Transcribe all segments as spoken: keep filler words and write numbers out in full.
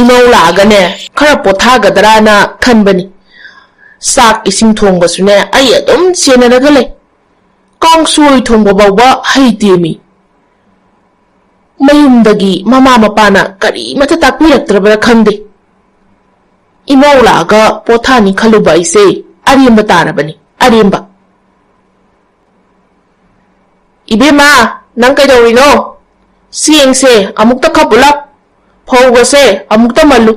ꯏꯃꯧ ꯂꯥꯛꯑꯒꯅꯦ, ꯈꯔ ꯄꯣꯊꯥꯒꯗ꯭ꯔꯥꯅ ꯈꯟꯕꯅꯤ꯫ ꯆꯥꯛ ꯏꯁꯤꯡ ꯊꯣꯡꯕꯁꯨꯅꯦ, ꯑꯩ ꯑꯗꯨꯝ ꯁꯦꯟꯅꯔꯒ ꯂꯩ꯫ ꯀꯥꯡꯁꯣꯏ ꯊꯣꯡꯕ ꯐꯥꯎꯕ ꯍꯩꯇꯦꯃꯤ꯫ ꯃꯌꯨꯝꯗꯒꯤ ꯃꯃꯥ ꯃꯄꯥꯅ ꯀꯔꯤꯃꯠꯇ ꯇꯥꯛꯄꯤꯔꯛꯇ꯭ꯔꯕ꯭ꯔꯥ ꯈꯪꯗꯦ꯫ ꯏꯃꯧ ꯂꯥꯛꯑꯒ ꯄꯣꯊꯥꯅꯤ ꯈꯜꯂꯨꯕ ꯑꯩꯁꯦ ꯑꯔꯦꯝꯕ ꯇꯥꯔꯕꯅꯤ, ꯑꯔꯦꯝꯕ꯫ "ꯏꯕꯦꯝꯃ, ꯅꯪ ꯀꯩꯗꯧꯔꯤꯅꯣ? ꯆꯦꯡꯁꯦ ꯑꯃꯨꯛꯇ ꯈꯞꯄꯨ ꯂꯥꯎ, ꯐꯧꯒꯁꯦ ꯑꯃꯨꯛꯇ ꯃꯜꯂꯨ꯫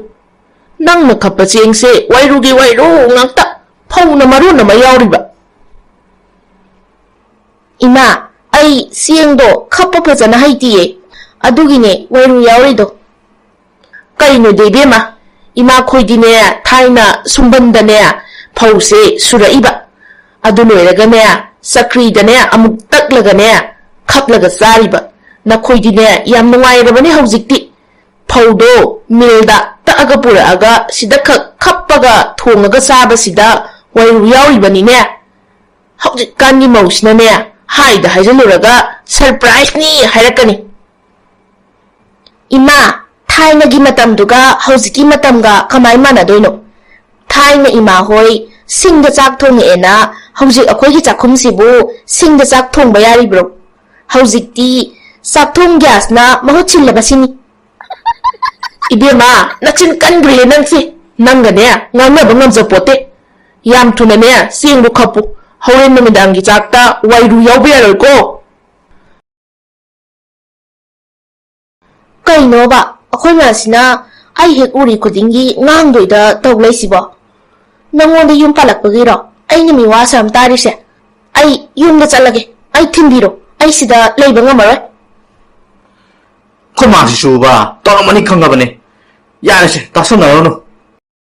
ꯅꯪꯅ ꯈꯞꯄ ꯆꯦꯡꯁꯦ ꯋꯥꯏꯔꯨꯒꯤ ꯋꯥꯏꯔꯨ ꯉꯥꯛꯇ, ꯐꯧꯅ ꯃꯔꯣꯟ ꯑꯃ ꯌꯥꯎꯔꯤꯕ꯫" "ꯏꯃꯥ, ꯑꯩ ꯆꯦꯡꯗꯣ ꯈꯞꯄ ꯐꯖꯅ ꯍꯩꯇꯤꯌꯦ, ꯑꯗꯨꯒꯤꯅꯦ ꯋꯥꯏꯔꯨ ꯌꯥꯎꯔꯤꯗꯣ꯫" "ꯀꯩꯅꯣꯗꯤ ꯏꯕꯦꯝꯃ, ꯏꯃꯥꯈꯣꯏꯗꯤꯅꯦ, ꯊꯥꯏꯅ ꯁꯨꯝꯕꯟꯗꯅꯦ ꯐꯧꯁꯦ ꯁꯨꯔꯛꯏꯕ, ꯑꯗꯨ ꯂꯣꯏꯔꯒꯅꯦ, ꯆꯀ꯭ꯔꯤꯗꯅꯦ ꯑꯃꯨꯛ ꯇꯛꯂꯒꯅꯦ ꯈꯞꯂꯒ ꯆꯥꯔꯤꯕ꯫ ꯅꯈꯣꯏꯗꯤꯅꯦ, ꯌꯥꯝ ꯅꯨꯡꯉꯥꯏꯔꯕꯅꯦ ꯍꯧꯖꯤꯛꯇꯤ꯫ ꯐꯧꯗꯣ ꯃꯤꯜꯗ ꯇꯛꯑꯒ ꯄꯨꯔꯛꯑꯒ ꯁꯤꯗ ꯈꯛ ꯈꯞꯄꯒ ꯊꯣꯡꯉꯒ ꯆꯥꯕꯁꯤꯗ ꯋꯥꯏꯔꯨ ꯌꯥꯎꯔꯤꯕꯅꯤꯅꯦ꯫ ꯍꯧꯖꯤꯛꯀꯥꯟꯒꯤ ꯃꯧꯁꯤꯅꯅꯦ, ꯍꯥꯏꯗ ꯍꯥꯏꯖꯤꯜꯂꯨꯔꯒ ꯁꯔꯄ꯭ꯔꯥꯏꯖꯅꯤ ꯍꯥꯏꯔꯛꯀꯅꯤ꯫" "ꯏꯃꯥ, ꯊꯥꯏꯅꯒꯤ ꯃꯇꯝꯗꯨꯒ ꯍꯧꯖꯤꯛꯀꯤ ꯃꯇꯝꯒ ꯀꯃꯥꯏ ꯃꯥꯟꯅꯗꯣꯏꯅꯣ? ꯊꯥꯏꯅ ꯏꯃꯥ ꯍꯣꯏ ꯁꯤꯡꯗ ꯆꯥꯛ ꯊꯣꯡꯉꯛꯑꯦꯅ ꯍꯧꯖꯤꯛ ꯑꯩꯈꯣꯏꯒꯤ ꯆꯥꯛꯈꯨꯝꯁꯤꯕꯨ ꯁꯤꯡꯗ ꯆꯥꯛ ꯊꯣꯡꯕ ꯌꯥꯔꯤꯕ꯭ꯔꯣ? ꯍꯧꯖꯤꯛꯇꯤ ꯆꯥꯛꯊꯣꯡ ꯒ꯭ꯌꯥꯁꯅ ꯃꯍꯨꯠ ꯁꯤꯜꯂꯕꯁꯤꯅꯤ꯫" "ꯏꯕꯦꯝꯃ, ꯅꯆꯤꯟ ꯀꯟꯈ꯭ꯔꯦ ꯅꯪꯁꯦ꯫ ꯅꯪꯒꯅꯦ ꯉꯥꯡꯅꯕ ꯉꯝꯖꯄꯣꯠꯇꯦ꯫ ꯌꯥꯝ ꯊꯨꯅꯅꯦ ꯆꯦꯡꯗꯣ ꯈꯞꯄꯨ꯫ ꯍꯣꯔꯦꯟ ꯅꯨꯃꯤꯗꯥꯡꯒꯤ ꯆꯥꯛꯇ ꯋꯥꯏꯔꯨ ꯌꯥꯎꯕ ꯌꯥꯔꯣꯏꯀꯣ꯫" "ꯀꯩꯅꯣꯕ, ꯑꯩꯈꯣꯏ ꯃꯥꯁꯤꯅ ꯑꯩ ꯍꯦꯛ ꯎꯔꯤ ꯈꯨꯗꯤꯡꯒꯤ ꯉꯥꯡꯗꯣꯏꯗ ꯇꯧ ꯂꯩꯁꯤꯕꯣ? ꯅꯪꯉꯣꯟꯗ ꯌꯨꯝ ꯄꯥꯜꯂꯛꯄꯒꯤꯔꯣ ꯑꯩꯅ ꯃꯤꯋꯥ ꯑꯁꯨꯛ ꯌꯥꯝ ꯇꯥꯔꯤꯁꯦ? ꯑꯩ ꯌꯨꯝꯗ ꯆꯠꯂꯒꯦ꯫ ꯑꯩ ꯊꯤꯟꯕꯤꯔꯣ꯫ ꯑꯩ ꯁꯤꯗ ꯂꯩꯕ ꯉꯝꯃꯔꯣꯏ꯫" "ꯑꯩꯈꯣꯏ ꯃꯥꯁꯤꯁꯨꯕ ꯇꯧꯔꯝꯃꯅꯤ ꯈꯪꯉꯕꯅꯦ꯫ ꯌꯥꯔꯦꯁꯦ, ꯇꯥꯁꯟꯅꯔꯨꯅꯨ꯫